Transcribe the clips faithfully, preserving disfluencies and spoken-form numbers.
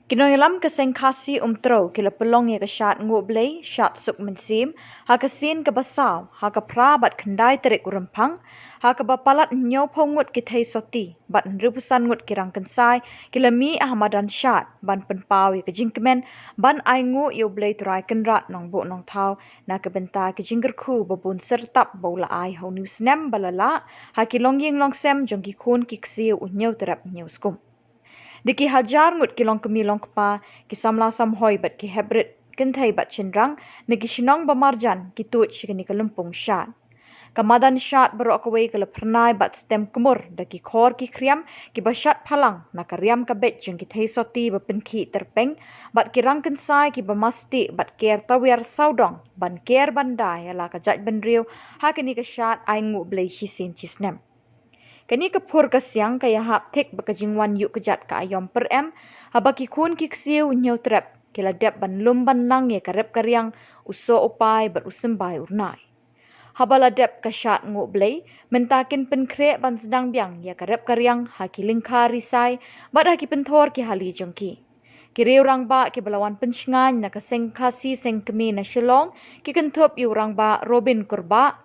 Ki nongïalam ka Seng Khasi Umtrew ki la pynlong ïa ka shad Nguh Blei, shad Suk Mynsiem, ha ka sien kaba saw, ha ka phra bad khyndai tarik u Rymphang, ha kaba palat hynñiewphew ngut ki thei sotti bad hynriewphew san ngut ki rangkynsai ki la mih ha madan shad ban pynpaw ïa ka jingkmen ban ainguh ïa U Blei Trai Kynrad Nongbuh Nongthaw na ka bynta ki jingkyrkhu ba bun syrtap ba u la ai ha une u snem ba la lah ha ki longïing longsem jong ki khun ki ksiew u Hynñiewtrep Hynñiewskum. Da ki hajar ngut ki longkmie longkpa, ki samla samhoi bad ki heprit kynthei bad shynrang na ki shnong ba marjan ki tuid sha kane ka lympung shad. Ka madan shad baroh kawei ka la phyrnai bad stem kmur da ki khor ki khriam kiba shad phalang na ka riam ka beit jong ki thei sotti ba pynkhih tyrpeng bad ki rangkynsai kiba masti bad ker tawiar sawdong ban ker ban da ïa la ka jaitbynriew ha kane ka shad ainguh Blei shisien shisnem. Kane ka phur ka siang ka ïahap thik bad ka jingwan ïuh kjat ka aïom pyrem, haba ki khun ki ksiew u Hynñiewtrep ki la dep ban lum ban nang ïa ka rep ka riang, u soh u pai bad u symbai u rnai. Haba la dep ka shad Nguh Blei, mynta kin pynkhreh ban sdang biang ïa ka rep ka riang ha ki lyngkha risai bad ha ki pynthor ki hali jong ki. Ki riew rangbah kiba la wan pynshngaiñ na ka Seng Khasi Seng Kmie na Shillong ki kynthup ïa u Rangbah Robin Kurbah,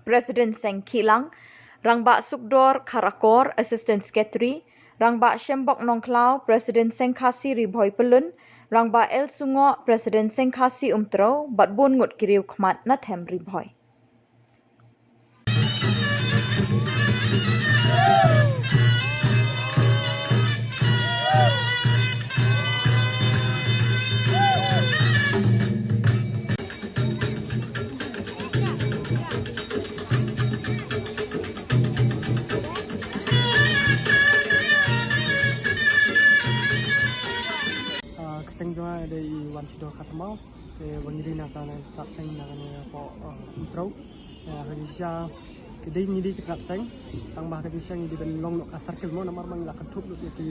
President Seng Khihlang, Rangbah Sukdor Kharakor, Assistant Secretary, Rangbah Shembok Nongkhlaw, President Seng Khasi Ri Bhoi Pyllun, Rangbah L Sungoh, President Seng Khasi Umtrew, bad bun ngut ki riew khmat na them Ri Bhoi. Ah, kyrteng jong nga dei i Wan Shidor Khatmaw. Te ba ngi dei na ka, na ka seng na kane ka, ah, Umtrew. Ah, ka jingshisha ki dei, ngi dei ki tnat seng. Tang ba ka jingshisha ngi dei ban long noh ka circle mo, namar ba ngi la kynthup lut ïa ki,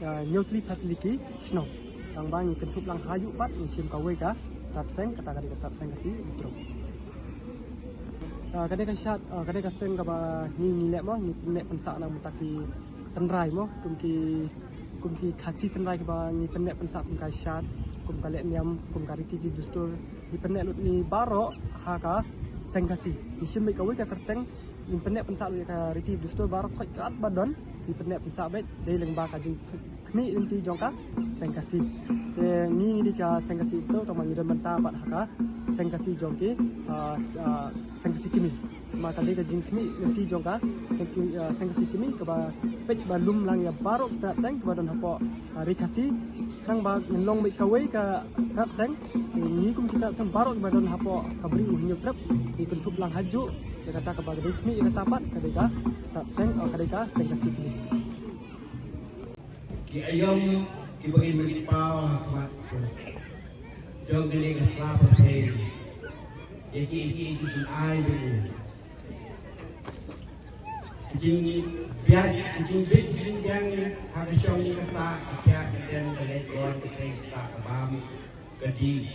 ah, hynñiew tylli phra tylli ki shnong. Tang ba ngi kynthup lang hajuh pat ngi shim kawei ka tnat seng, kata ka dei ka tnat seng Khasi Umtrew. Ah, ka dei ka shad, ah, ka dei ka seng kaba ngi, ngi leh mo, ngi pynneh pynsah na ka bynta ki tynrai mo, kum ki, kum ki Khasi tynrai kiba ngi pynneh pynsah kum ka shad, kum ka lehniam, kum ka riti dustur, ngi pynneh lut ngi baroh ha ka Seng Khasi. Ngi shim beit kawei ka kyrteng, ngi pynneh pynsah lut ïa ka riti dustur baroh khoit kat ba don, ngi pynneh pynsah beit, dei lyngba ka jingkhmih lynti jong ka Seng Khasi. Te ngi, ngi dei ka Seng Khasi Umtrew, tang ba ngi don bynta pat ha ka Seng Khasi jong ki, ah, s-, ah, Seng Khasi Kmie. Ma ka dei ka jingkhmih lynti jong ka Seng Ki-, ah, Seng Khasi Kmie kaba peit ba lum lang ïa baroh ki tnat seng kiba don hapoh, ah, Ri Khasi. Khnang ba ngin long beit kawei ka tnat seng, ngi kum ki tnat seng baroh kiba don hapoh ka Bri u Hynñiewtrep, ngi kynthup lang hajuh ïa kata kaba ka dei khmih ïa kata pat, ka dei ka tnat seng, ah, ka dei ka Seng Khasi Kmie. Ki aïom kiba ngin ïa paw ha khmat jong kane ka sla pyrthei, ïa ki, ïa ki, ïa ki jingai jong u. Jingbiang, jingbit jingbiang ha ka shong ka sah, ka kiad ka dem, ka leit ka wan, ka tei ka kah, ka bam, ka dih,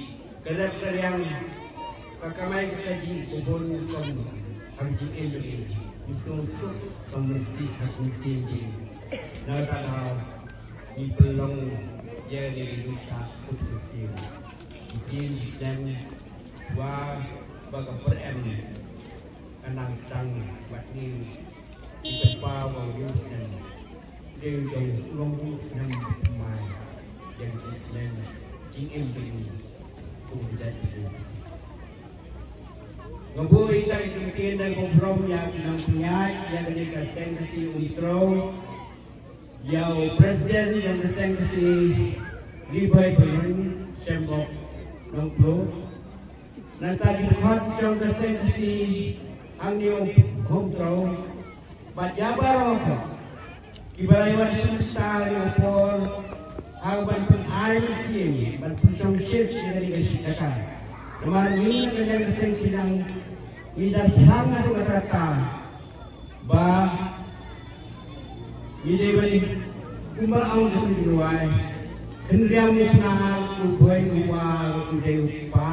ka rep ka riang, ka kamai ka kajih, ka bun ka kong, ha ka jingim jong ngi, u suk suk, ka mynsiem ha ka mynsiem jong ngi. Na kata daw ngi pynlong ïa kane ka jingshad Suk Mynsiem. Mynsiem jingshad wa ba ka pyrem ka nang sdang, wat ngi ki kynpa wa u snem. Dei u dong u long u snem ba thymmai ïa ka jingsnem jingim jong ngi kum ka jaitbynriew. Nga buh ïa ka ktien da kaba burom ïa ki nongpynïaid ïa kane ka Seng Khasi Umtrew, ïa u President jong ka Seng Khasi Ri Bhoi Pyllun, Shembok Nongkhlaw. Nangta ki dkhot jong ka Seng Khasi hangne Umtrew, bad ïa baroh kiba la ïa wan shim star ïa u Paul ha ban pynai mynsiem, ban pynshongshit ïa kane ka shit ka kar. Namar ngi na ka liang ka Seng Khasi nang ngi da thrang haduh katta katta ba ngi dei ban, kumba ong ka ktien jong u Blei, khynriam ne pynang, u Blei u War u dei u Kpa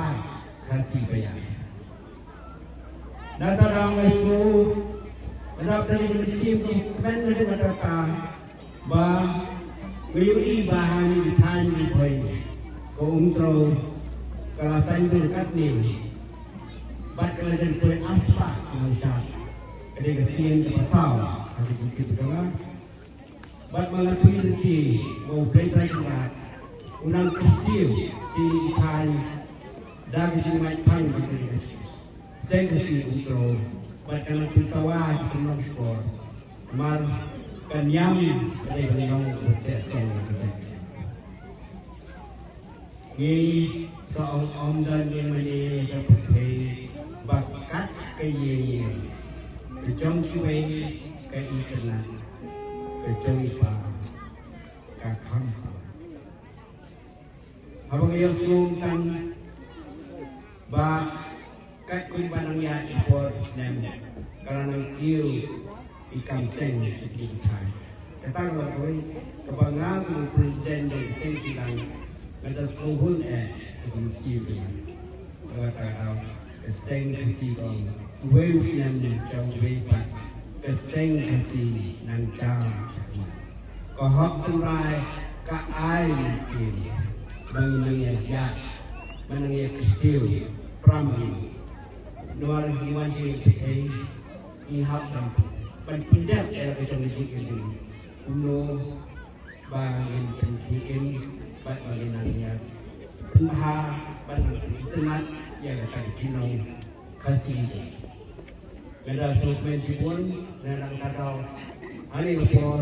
Khasi ba ïaid. Nangta dang ïa shu, nangta dang ïa shu kmen na ka kata ba Wi wi ba ha ni than ni poi ko um tro ka la san dur kat ni. Bat ka la jan poi aspa na sha. Kade ka sien ka pasal. Kade ki kit ka la. Bat ma la pui riti ko play try ka. Unang kisiu si ni than da ka jingmai than ka kade ka. Seng ka si um tro. Bat ka la pui sawa ki kemang skor. Mar kan yam ka dei ban long bete song ka dei. Ngi sa ong ong dan ngi mane ka puthe ba kat ka ye ka jong ki wei ka internet ka jong i pa ka kham pa. Haba ngi ïohsngew kan ba kat kumba nang ïa i por snem ka la nang kiew i kam seng i thai. Kata ka la kawei kaba nga kum president dei seng silang nga da sngewhun eh i kum siew silang. Kata ka daw ka seng ka si kong uwei u snem jong uwei pat ka seng ka si nang jam. Ka hok tynrai ka ai mynsiem ba ngi nang ïa ïa ba nang ïa kstiw pram ngi. Namar ngi wan jingpynthiah ngi hap ban ban pyndep ïa la ka jong ka jingim kumno ba ngin pynthiah bad ba ngin nang ïa pynbha bad nang pyntnat ïa kata ka jingnong Khasi. Nga da sngewkmen shibun na nang ka daw. Ani ka por.